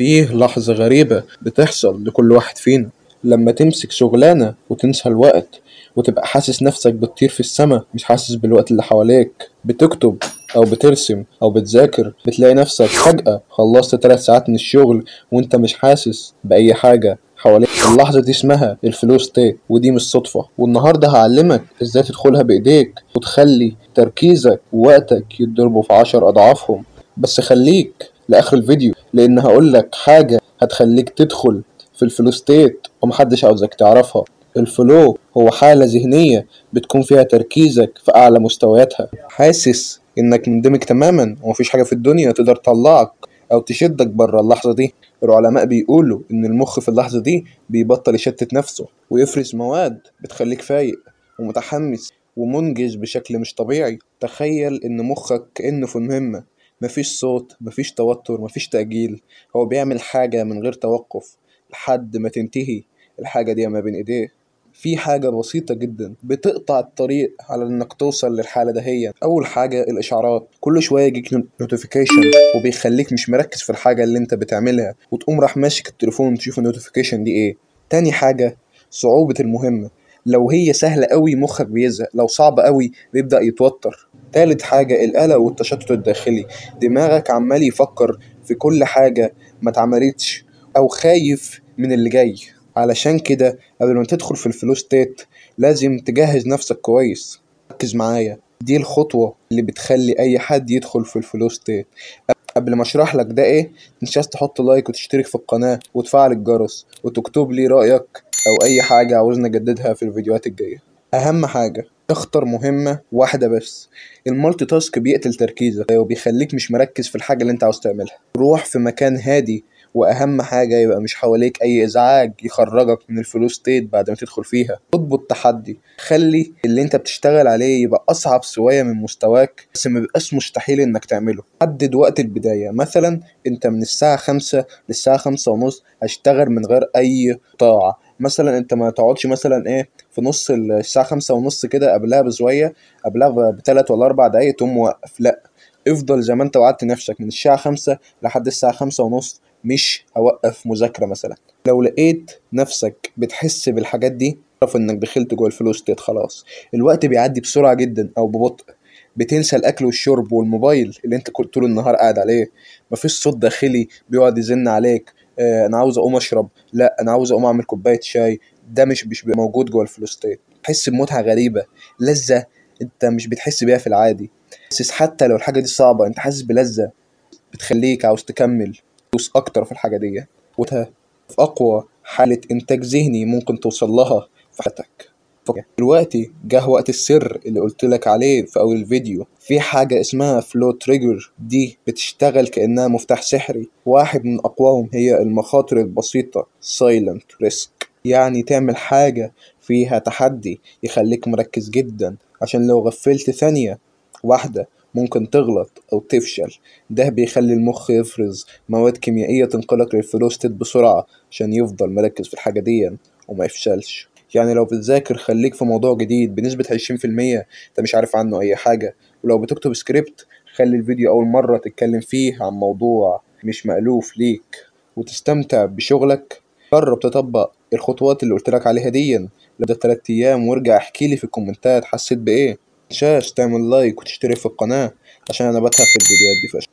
فيه لحظة غريبة بتحصل لكل واحد فينا لما تمسك شغلانة وتنسى الوقت وتبقى حاسس نفسك بتطير في السماء، مش حاسس بالوقت اللي حواليك. بتكتب أو بترسم أو بتذاكر، بتلاقي نفسك فجأة خلصت 3 ساعات من الشغل وانت مش حاسس بأي حاجة حواليك. اللحظة دي اسمها ال flow state، ودي مش صدفة. والنهاردة هعلمك ازاي تدخلها بإيديك وتخلي تركيزك ووقتك يتضربوا في 10 أضعافهم. بس خليك لآخر الفيديو، لأن هقولك حاجة هتخليك تدخل في ال flow state ومحدش عاوزك تعرفها. ال flow هو حالة ذهنية بتكون فيها تركيزك في أعلى مستوياتها، حاسس إنك مندمج تماما ومفيش حاجة في الدنيا تقدر تطلعك أو تشدك بره اللحظة دي. العلماء بيقولوا إن المخ في اللحظة دي بيبطل يشتت نفسه ويفرز مواد بتخليك فايق ومتحمس ومنجز بشكل مش طبيعي. تخيل إن مخك كأنه في مهمة، مفيش صوت، مفيش توتر، مفيش تأجيل، هو بيعمل حاجة من غير توقف لحد ما تنتهي الحاجة دي ما بين إيديه. في حاجة بسيطة جدا بتقطع الطريق على انك توصل للحالة دهيا. اول حاجة الاشعارات، كل شوية يجيك notification وبيخليك مش مركز في الحاجة اللي انت بتعملها، وتقوم راح ماسك التليفون تشوف ال notification دي ايه. تاني حاجة صعوبة المهمة، لو هي سهلة قوي مخك بيزهق، لو صعبة قوي بيبدأ يتوتر. تالت حاجة القلق والتشتت الداخلي، دماغك عمال يفكر في كل حاجة ما اتعملتش او خايف من اللي جاي. علشان كده قبل ما تدخل في ال flow state لازم تجهز نفسك كويس. ركز معايا، دي الخطوة اللي بتخلي اي حد يدخل في ال flow state. قبل ما اشرح لك ده ايه، متنساش تحط like وتشترك في القناة وتفعل الجرس وتكتب لي رأيك او اي حاجة عاوزنا نجددها في الفيديوهات الجاية. اهم حاجة اختر مهمة واحدة بس. ال multitask بيقتل تركيزك وبيخليك مش مركز في الحاجة اللي انت عاوز تعملها. روح في مكان هادي، واهم حاجة يبقى مش حواليك اي ازعاج يخرجك من ال flow state بعد ما تدخل فيها. اضبط تحدي، خلي اللي انت بتشتغل عليه يبقى اصعب شوية من مستواك، بس ما بيبقاش مستحيل انك تعمله. حدد وقت البداية، مثلا انت من الساعة 5 للساعة 5:30 هشتغل من غير اي طاعة. مثلا انت ما تقعدش مثلا ايه في نص الساعة 5:30 كده، قبلها بشوية، قبلها ب3 ولا 4 دقايق تقوم موقف. لا، افضل زي ما انت وعدت نفسك من الساعة 5 لحد الساعة 5:30 مش هوقف مذاكرة مثلا. لو لقيت نفسك بتحس بالحاجات دي اعرف انك دخلت جوه ال flow state خلاص. الوقت بيعدي بسرعة جدا او ببطء، بتنسى الاكل والشرب والموبايل اللي انت كنت طول النهار قاعد عليه. مفيش صوت داخلي بيقعد يزن عليك، انا عاوز اقوم اشرب، لا انا عاوز اقوم اعمل كوباية شاي. ده مش بيبقى موجود جوه ال flow state. تحس بمتعة غريبة، لذة انت مش بتحس بيها في العادي. حاسس حتى لو الحاجة دي صعبة انت حاسس بلذة بتخليك عاوز تكمل تدوس اكتر في الحاجة دي، وتها في اقوى حاله انتاج ذهني ممكن توصل لها في حياتك. دلوقتي جه وقت السر اللي قلت لك عليه في اول الفيديو. في حاجة اسمها flow trigger، دي بتشتغل كانها مفتاح سحري. واحد من اقواهم هي المخاطر البسيطة، silent risk، يعني تعمل حاجة فيها تحدي يخليك مركز جدا، عشان لو غفلت ثانية واحدة ممكن تغلط أو تفشل. ده بيخلي المخ يفرز مواد كيميائية تنقلك لل flow state بسرعة عشان يفضل مركز في الحاجة دي وما يفشلش. يعني لو بتذاكر خليك في موضوع جديد بنسبة 20% انت مش عارف عنه أي حاجة، ولو بتكتب سكريبت خلي الفيديو أول مرة تتكلم فيه عن موضوع مش مألوف ليك وتستمتع بشغلك. جرب تطبق الخطوات اللي قلتلك عليها دي لمدة 3 أيام وارجع احكيلي في الكومنتات حسيت بإيه. متنساش تعمل like وتشترك في القناة عشان انا بتعب في الفيديوهات دي فشخ.